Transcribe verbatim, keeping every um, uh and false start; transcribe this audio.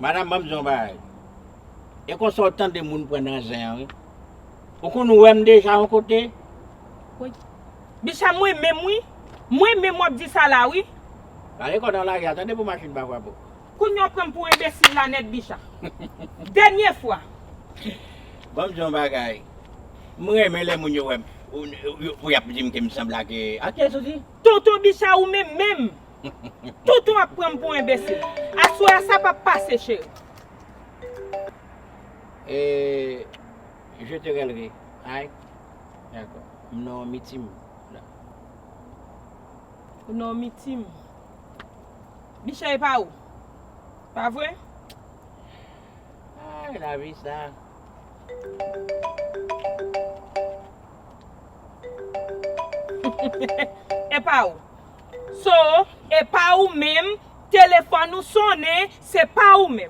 Madanm, ban m di w yon bagay. E konsa w tande moun pran nan zen an, wi. Ou konn wè m deja yon kote? Woy. Bicha, mwen menm, wi. Mwen menm w ap di sa la, wi. Gade kò nan lari a, tande pou machin pa frape w. Kounye a w pran m pou enbesil la nèt, Bicha. Dènye fwa. Ban m di w yon bagay. M renmen lè moun yo wè m, pou, pou y ap di m ke m sanble ak, e, ak kiyès ou di? Tonton Bicha, ou menm menm. Tonton ap pran m pou enbesil. Aswè a sa p ap pase, cheri. E, je te relerai. Ay. Dakò. M nan yon mitim la. Ou nan yon mitim. Bicha, e pa ou. Pa vre? Ay, lavi sa. E pa ou. So, e pa ou menm, telefòn ou sonnen, se pa ou menm.